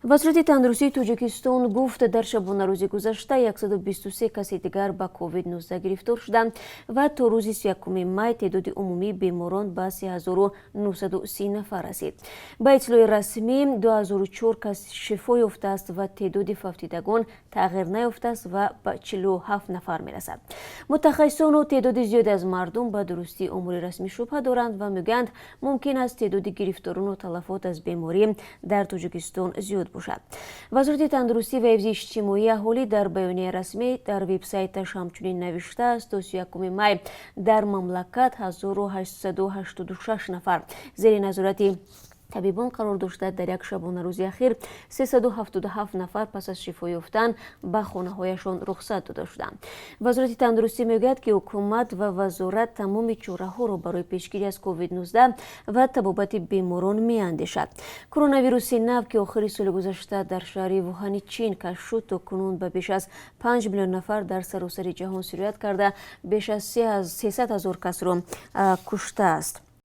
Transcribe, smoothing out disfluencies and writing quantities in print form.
Вазорати тандурустии Тоҷикистон гуфт, дар шабонарӯзи гузашта 123 каси дигар ба COVID-19 гирифтор шуданд ва то рӯзи 31 май теъдоди умумии беморон ба 3930 нафар расид. Ба иттилои расмӣ, 2004 кас шифо ёфтааст ва теъдоди фавтидагон тағйир наёфтааст ва ба 47 нафар мерасад. Мутахассисону теъдоди зиёде аз мардум ба дурустии омори расмӣ шубҳа доранд ва мегӯянд, мумкин аст теъдоди гирифторону талафот аз беморӣ дар Тоҷикистон зиёд бошад. Вазорати тандурустӣ ва ҳифзи иҷтимоии аҳолӣ дар баёнияи расмӣ дар вебсайташ ҳамчунин навиштааст, то 31 май дар мамлакат 1886 нафар зери назорати табибон қарор дошта, дар як шабонарӯзи ахир 377 нафар пас аз шифо ёфтан ба хонаҳояшон рухсат дода шуданд. Вазорати тандурустӣ мегӯяд, ки ҳукумат ва вазорат тамоми чораҳоро барои пешгирӣ аз COVID-19 ва табобати беморон меандешад. Коронавируси нав, ки охири соли гузашта дар шаҳри Вухани Чин кашф шуд, то кунун ба беш аз 5 миллион нафар дар саросари ҷаҳон сироят карда, беш аз 300 ҳазор касро куштааст.